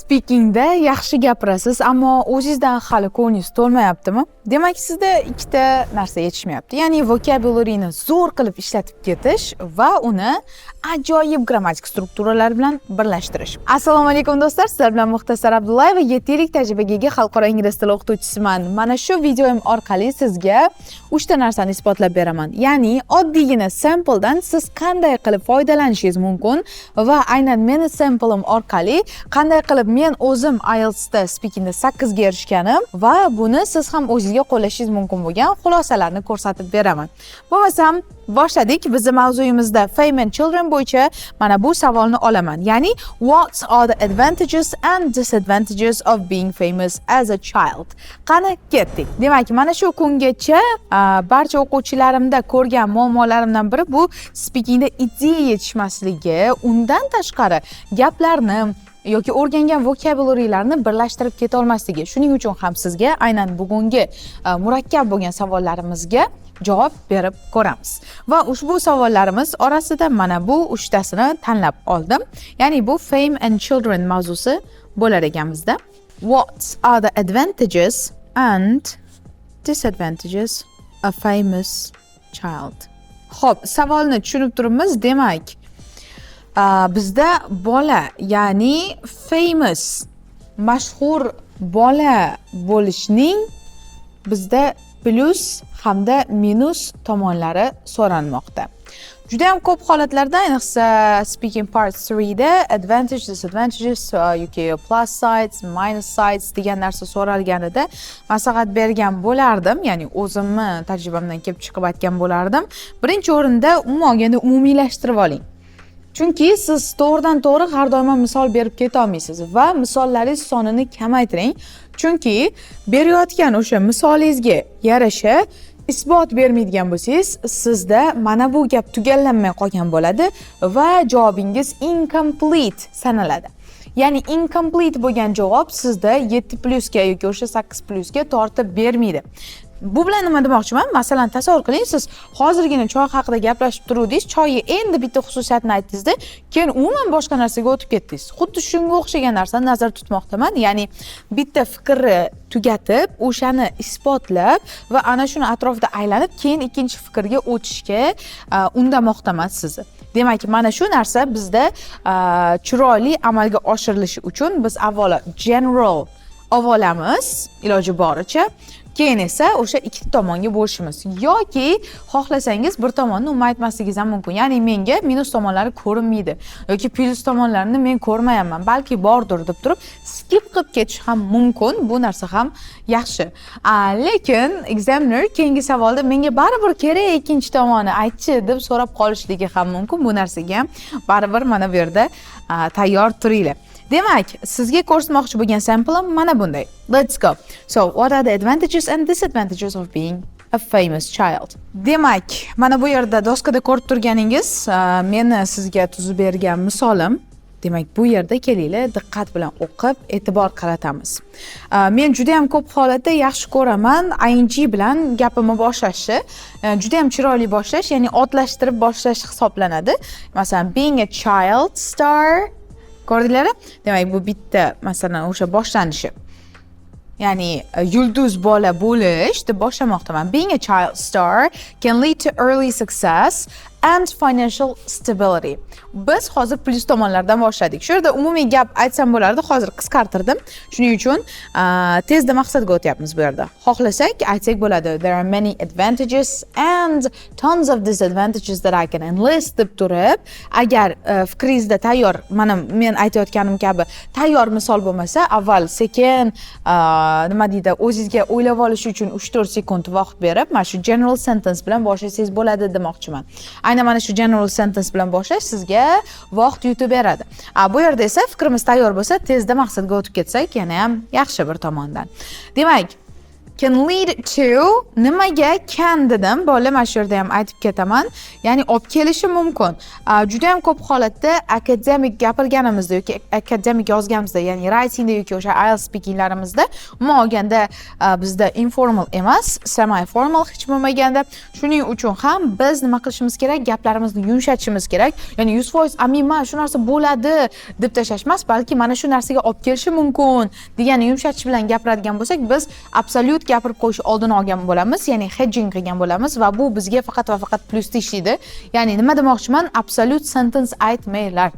Speakingda yaxshi gapirasiz, ammo o'zingizdan hali ko'nglingiz to'lmayaptimi? Demak, sizda ikkita narsa yetishmayapti, ya'ni vocabularyni zo'r qilib ishlatib ketish va uni ajoyib grammatik strukturalar bilan birlashtirish. Assalomu alaykum, do'stlar! Sizlar bilan Muxtasar Abdullayeva, 7 yillik tajribaga ega xalqaro ingliz tili o'qituvchisiman. Mana shu videoyim orqali sizga uchta narsani isbotlab beraman, ya'ni oddiygina sampledan siz qanday qilib foydalanishingiz mumkin va aynan meni sampleim orqali qanday qilib men o'zim IELTSda speakingda 8ga erishganim va buni siz ham o'zingizga qo'llashingiz mumkin bo'lgan xulosalarni ko'rsatib beraman. Bo'lmasam, boshladik. Bizni mavzuyimizda Fame and Children bo'yicha mana bu savolni olaman, ya'ni "What are the advantages and disadvantages of being famous as a child?" Qani, ketdik. Demak, mana shu kungacha barcha o'quvchilarimda ko'rgan muammolarimdan biri bu speakingda ideya yetishmasligi, undan tashqari gaplarni yoki o'rgangan vocabularylarni birlashtirib ketolmasligi. Shuning uchun ham sizga aynan bugungi murakkab bo'lgan savollarimizga javob berib ko'ramiz va ushbu savollarimiz orasida mana bu uchtasini tanlab oldim, ya'ni bu Fame and Children mavzusi bo'lar ekan bizda. What are the advantages and disadvantages a famous child? Xo'p, savolni tushunib turibmiz. Demak, bizda bola, ya'ni famous, mashhur bola bo'lishning bizda plyus hamda minus tomonlari so'ralmoqda. Juda ham ko'p holatlarda, ayniqsa speaking part 3 da advantage, disadvantages yoki plus sides, minus sides degan narsa so'ralganida maslahat bergan bo'lardim, ya'ni o'zimni tajribamdan kelib chiqib aytgan bo'lardim: birinchi o'rinda umuman olganda umumiylashtirib oling, chunki siz to'g'ridan to'g'ri har doim ham misol berib ketolmaysiz va misollaringiz sonini kamaytiring, chunki berayotgan o'sha misolingizga yarasha isbot bermaydigan bo'lsangiz, sizda mana bu gap tugallanmay qolgan bo'ladi va javobingiz incomplete sanaladi. Ya'ni incomplete bo'lgan javob sizda 7 plyusga yoki o'sha 8 plyusga tortib bermaydi. Bu bilan nima demoqchiman? Masalan, tasavvur qiling, siz hozirgina choy haqida gaplashib turuvdingiz, choyni endi bitta xususiyatini aytdingizda, keyin umuman boshqa narsaga o'tib ketdingiz. Xuddi shunga o'xshagan narsani nazarda tutmoqdaman, ya'ni bitta fikrni tugatib, o'shani isbotlab va ana shuni atrofida aylanib, keyin ikkinchi fikrga o'tishga undamoqdaman sizni. Demak, mana shu narsa bizda chiroyli amalga oshirilishi uchun biz avvalo general olamiz iloji boricha, keyin esa o'sha ikkita tomonga bo'lishimiz yoki xohlasangiz bir tomonni umuman aytmasligingiz ham mumkin, ya'ni menga minus tomonlari ko'rinmaydi yoki plyus tomonlarini men ko'rmayapman, balki bordir deb turib skip qilib ketish ham mumkin. Bu narsa ham yaxshi. Lekin examiner keyingi savolda menga baribir kerak, ikkinchi tomoni aytchi deb so'rab qolishligi ham mumkin. Bu narsaga ham baribir mana bu yerda tayyor turinglar. Demak, sizga ko'rsatmoqchi bo'lgan sampleim mana bunday. Let's go. So, what are the advantages and disadvantages of being a famous child? Demak, mana bu yerda doskada ko'rib turganingiz meni sizga tuzib bergan misolim. Demak, bu yerda kelinglar, diqqat bilan o'qib, e'tibor qaratamiz. Men juda ham ko'p holatda yaxshi ko'raman ing bilan gapimni boshlashni. Juda ham chiroyli boshlash, ya'ni otlashtirib boshlash hisoblanadi. Masalan, being a child star, ko'rdinglar? Demak, bu bitta, masalan, o'sha boshlanishi, ya'ni yulduz bola bo'lish deb boshlamoqdaman. Being a child star can lead to early success and financial stability. Biz hozir plyus tomonlardan boshladik. Shu yerda umumiy gap aytsam bo'lardi, hozir qisqartirdim, shuning uchun tezda maqsadga o'tyapmiz. Bu yerda xohlasak aytsak bo'ladi "There are many advantages and tons of disadvantages that I can enlist" deb turib, agar fikringizda tayyor, mana men aytayotganim kabi tayyor misol bo'lmasa, avval sekin, nima deydi, o'zingizga o'ylab olish uchun 3-4 sekund vaqt berib, mana shu general sentence bilan boshlasangiz bo'ladi demoqchiman. Aynan mana shu general sentence bilan boshlash sizga vaqt yutib beradi. A bu yerda esa fikrimiz tayyor bo'lsa, tezda maqsadga o'tib ketsak, yana ham yaxshi bir tomondan. Demak, Can lead to nimaga can dedim, bola, mana shu yerda ham aytib ketaman, ya'ni olib kelishi mumkin. Juda ham ko'p holatda akademik gapirganimizda yoki akademik yozganimizda, ya'ni writingda yoki o'sha IELTS speakinglarimizda, umuman olganda bizda informal emas, semi formal hech bo'lmaganda. Shuning uchun ham biz nima qilishimiz kerak? Gaplarimizni yumshatishimiz kerak, ya'ni 100% aminman, shu narsa bo'ladi deb tashlash emas, balki mana shu narsaga olib kelishi mumkin degani yumshatish bilan gapiradigan bo'lsak, biz absolyut gapirib qo'yish oldini olgan bo'lamiz, ya'ni hedging qilgan bo'lamiz va bu bizga faqat va faqat plyusda ishlaydi. Ya'ni nima demoqchiman? Absolute sentence aytmanglar.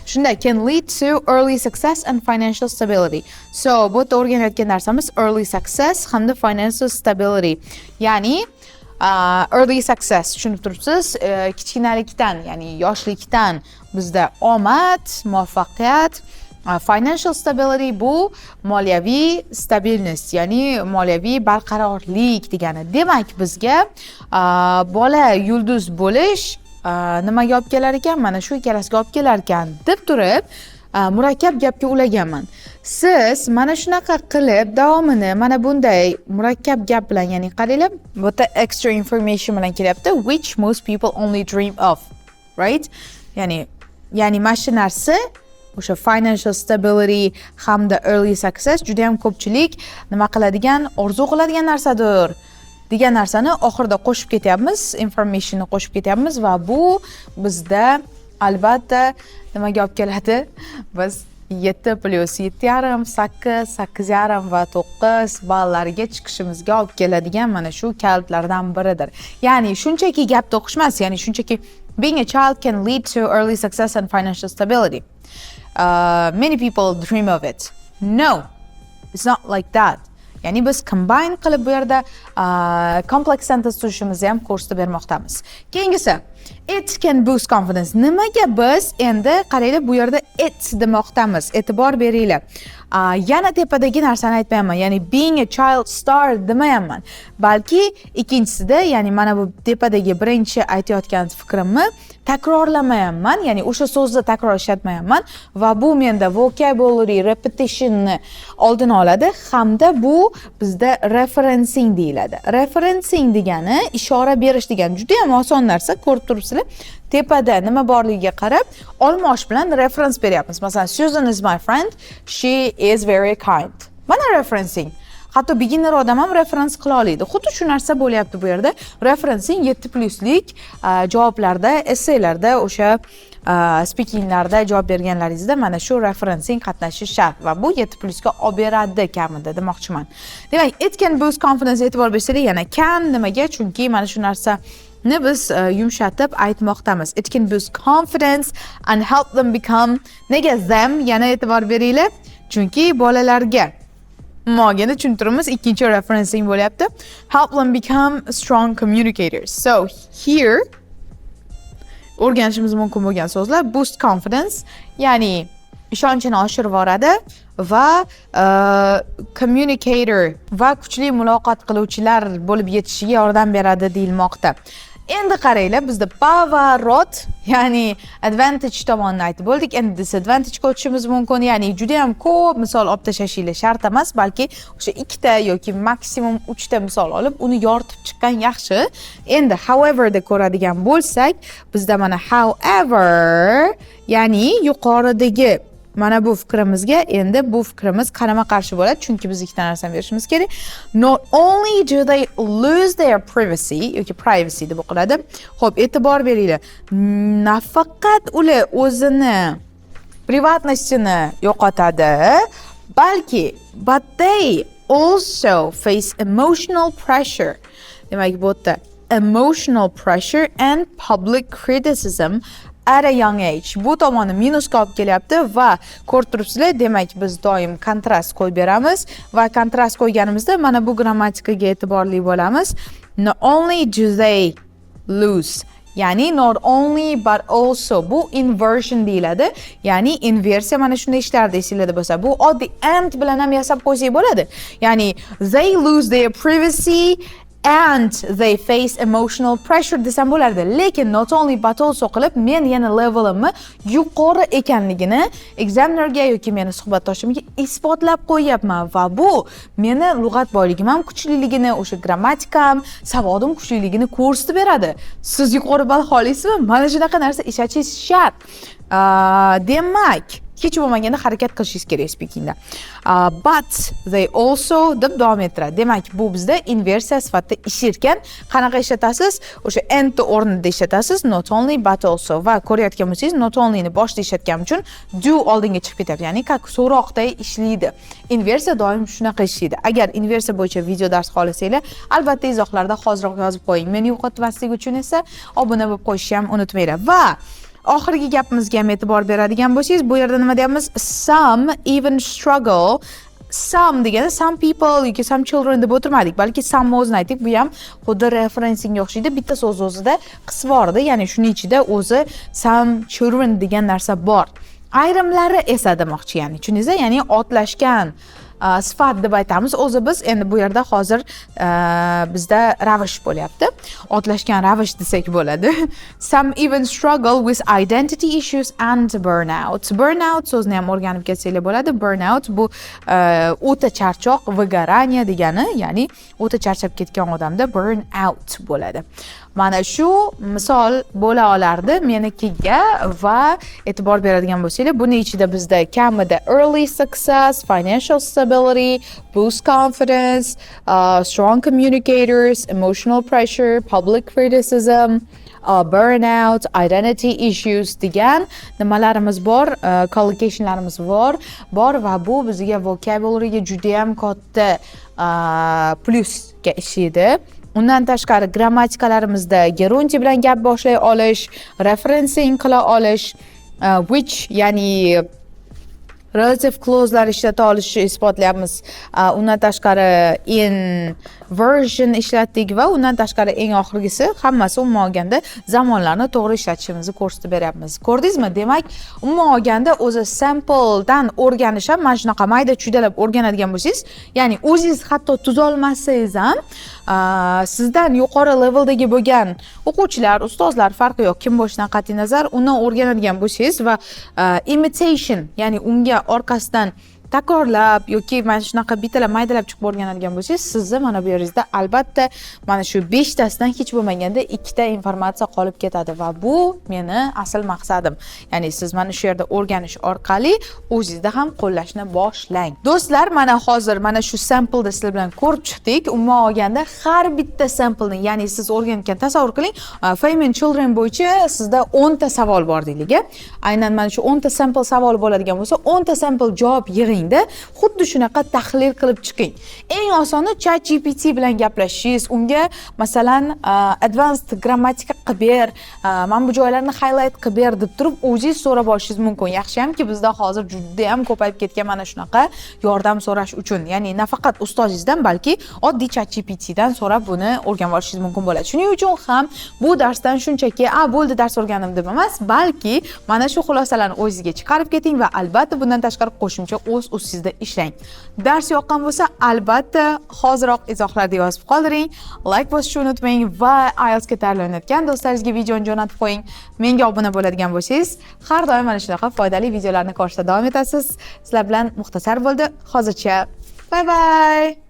Shunda can lead to early success and financial stability. So bu yerda o'rganayotgan narsamiz early success hamda financial stability, ya'ni early success, tushunib turibsiz, kichkinalikdan, ya'ni yoshlikdan bizda omad, muvaffaqiyat. Financial stability bu moliyaviy stabilность, ya'ni moliyaviy barqarorlik degani. Demak, bizga bola yulduz bo'lish nimaga olib kelar ekan? Mana shu ikkalasiga olib kelar ekan deb turib murakkab gapga ulaganman. Siz mana shunaqa qilib davomini mana bunday murakkab gap bilan, ya'ni qaranglar, bu yerda extra information bilan kelyapti, which most people only dream of, right? Ya'ni mana shu narsa, o'sha financial stability hamda early success juda yam ko'pchilik nima qiladigan, orzu qiladigan narsadir degan narsani oxirida qo'shib ketyapmiz, informationni qo'shib ketyapmiz va bu bizda albatta nimaga olib keladi? Biz 7+, 7,5, 8, 8,5 va 9 ballarga chiqishimizga olib keladigan mana shu kalitlardan biridir. Ya'ni shunchaki gapni o'qish emas, ya'ni shunchaki "Being a child can lead to early success and financial stability. Many people dream of it." No, it's not like that. Ya'ni biz combine qilib bu yerda complex sentence tuzishimizni ham ko'rsatib bermoqdamiz. Keyingisi it can boost confidence. Nimaga biz endi, qaranglar, bu yerda it demoqdamiz? E'tibor beringlar. Yana tepadagi narsani aytmayapman, ya'ni being a child star demayapman, balki ikkinchisida, ya'ni mana bu tepadagi birinchi aytayotgan fikrimni takrorlamayapman, ya'ni o'sha so'zni takror ishlatmayapman va bu menda vocabulary repetitionni oldini oladi hamda bu bizda referencing deyiladi. Referencing degani ishora berish degani. Juda ham oson narsa, ko'rib turibsizlar, tepada nima borligiga qarab olmosh bilan reference beryapmiz. Masalan, "Susan is my friend, she is very kind." Mana referencing. Hatto beginner odam ham reference qila oladi. Xuddi shu narsa bo'lyapti bu yerda. Referencing 7 plyuslik javoblarda, essaylarda, o'sha speakinglarda javob berganlaringizda mana shu referencing qatnashishi shart va bu 7 plyusga olib beradi kamida demoqchiman. Demak, it can boost confidence, e'tibor bersanglar, yana can. Nimaga? Chunki mana shu narsa ni biz yumshatib aytmoqdamiz. It can boost confidence and help them become. Nega them? Yana e'tibor beringlar, chunki bolalarga olganda tushuntiramiz, ikkinchi referencing bo'lyapti. Help them become strong communicators. So here o'rganishimiz mumkin bo'lgan so'zlar: boost confidence, ya'ni ishonchini oshirib yuboradi va communicator va kuchli muloqot qiluvchilar bo'lib yetishiga yordam beradi deyilmoqda. Endi qaranglar, bizda поворот, ya'ni advantage tomonini aytib bo'ldik, endi disadvantage o'tishimiz mumkin. Ya'ni juda yam ko'p misol olib tashlashinglar shart emas, balki o'sha ikkita yoki maksimum uchta misol olib, uni yoritib chiqqan yaxshi. Endi howeverda ko'radigan bo'lsak, bizda mana however, ya'ni yuqoridagi mana bu fikrimizga endi bu fikrimiz qarama qarshi bo'ladi, chunki biz ikkita narsani berishimiz kerak. Not only do they lose their privacy yoki privacy deb o'qiladi. Ho'p, e'tibor beringlar, nafaqat ular o'zini приватность ini yo'qotadi, balki but they also face emotional pressure. Demak, bu yerda emotional pressure and public criticism at a young age. Bu tomoni minusga olib kelyapti va ko'rib turibsizlar, demak, biz doim kontrast qo'yib beramiz va kontrast qo'yganimizda mana bu grammatikaga e'tiborli bo'lamiz. Not only do they lose, ya'ni not only but also, bu inversion deyiladi, ya'ni inversiya. Mana shunday ishlardi, esinglarda bo'lsa. Bu oddiy and bilan ham yasab qo'ysak bo'ladi, ya'ni they lose their privacy And they face emotional pressure desam bo'lardi, lekin not only but also qilib men yana levelimni yuqori ekanligini examinerga yoki meni suhbatdoshimga isbotlab qo'yyapman va bu meni lug'at boyligim ham kuchliligini, o'sha grammatikam, savodim kuchliligini ko'rsatib beradi. Siz yuqori ball xohlaysizmi? Mana shunaqa narsa ishlatishingiz shart. Demak, hech bo'lmaganda harakat qilishingiz kerak speakingda. But they also deb davom ettiradi. Demak, bu bizda inversiya sifatida ishlarkan. Qanaqa ishlatasiz? O'sha and o'rnida ishlatasiz, not only but also. Va ko'rayotgan bo'lsangiz, not onlyni boshida ishlatganim uchun do oldinga chiqib ketyapti, ya'ni как so'roqday ishlaydi. Inversiya doim shunaqa ishlaydi. Agar inversiya bo'yicha video dars xohlasanglar, albatta izohlarda hoziroq yozib qo'ying. Meni yo'qotmaslik uchun esa obuna bo'lib qo'yishni ham unutmanglar. Va oxirgi gapimizga ham e'tibor beradigan bo'lsangiz, bu yerda nima deyapmiz? Some even struggle. Some degani some people yoki some children deb o'tirmadik, balki some o'zini aytdik. Bu ham xuddi referencingga o'xshaydi, bitta so'z o'zida qism bor edi, ya'ni shuni ichida o'zi some children degan narsa bor. Ayrimlari esa demoqchi, ya'ni tushundingiz, ya'ni otlashgan sifat deb aytamiz o'zi biz. Endi bu yerda hozir bizda ravish bo'lyapti, otlashgan ravish desak bo'ladi. Some even struggle with identity issues and burnout. Burnout so'zini ham o'rganib ketsanglar bo'ladi. Burnout bu o'ta charchoq, выгорание degani, ya'ni o'ta charchab ketgan odamda burn out bo'ladi. Mana shu misol bo'la olardi menikiga. Va e'tibor beradigan bo'lsanglar, buni ichida bizda kamida early success, financial stability, boost confidence, strong communicators, emotional pressure, public criticism, burnout, identity issues degan nimalarimiz bor, collocationlarimiz bor va bu bizga vocabularyga judayam katta plyusga ishlaydi. Undan tashqari, grammatikalarimizda gerundiy bilan gap boshlay olish, referencing qila olish, which, ya'ni relative clause'lar ishlata olishni isbotlayapmiz. Undan tashqari, inversion ishlatdik va undan tashqari, eng oxirgisi, hammasi umuman olganda zamonlarni to'g'ri ishlatishimizni ko'rsatib beryapmiz. Ko'rdingizmi? Demak, umuman olganda o'zi sampledan o'rganish ham mana shunaqa mayda chuydalab o'rganadigan bo'lsangiz, ya'ni o'zingiz hatto tuzolmasangiz ham, sizdan yuqori leveldagi bo'lgan o'quvchilar, ustozlar, farqi yo'q, kim bo'lishidan qat'iy nazar, undan o'rganadigan bo'lsangiz va imitation, ya'ni unga orqasidan takrorlab yoki mana shunaqa bittalab maydalab chiqib o'rganadigan bo'lsangiz, sizni mana bu yeringizda albatta mana shu beshtasidan hech bo'lmaganda ikkita informatsiya qolib ketadi. Va bu meni asl maqsadim, ya'ni siz mana shu yerda o'rganish orqali o'zingizda ham qo'llashni boshlang. Do'stlar, mana hozir mana shu sampleda sizlar bilan ko'rib chiqdik. Umuman olganda, har bitta sampleni, ya'ni siz o'rganayotgan, tasavvur qiling, Feynman Children bo'yicha sizda 10 ta savol bor deylik. Aynan mana shu 10 ta sample savol bo'ladigan bo'lsa, 10 ta sample javob yig'ingda, xuddi shunaqa tahlil qilib chiqing. Eng osoni Chat GPT bilan gaplashishingiz. Unga masalan, advanced grammatika qilib ber, mana bu joylarni highlight qilib ber deb turib o'zingiz so'rab olishingiz mumkin. Yaxshiyamki, bizda hozir judayam ko'payib ketgan mana shunaqa yordam so'rash uchun, ya'ni nafaqat ustozingizdan, balki oddiy Chat GPTdan so'rab buni o'rganib olishingiz mumkin bo'ladi. Shuning uchun ham bu darsdan shunchaki "A, bo'ldi, dars o'rgandim" deb emas, balki mana shu xulosalarni o'zingizga chiqarib keting va albatta bundan tashqari qo'shimcha o'z ustingizda ishlang. Dars yoqqan bo'lsa, albatta hoziroq izohlarda yozib qoldiring, layk bosishni unutmang va IELTSga tayyorlanayotgan do'stlaringizga videoni jo'natib qo'ying. Menga obuna bo'ladigan bo'lsangiz, har doim mana shunaqa foydali videolarni ko'rishda davom etasiz. Sizlar bilan Muxtasar bo'ldi. Hozircha bye bye.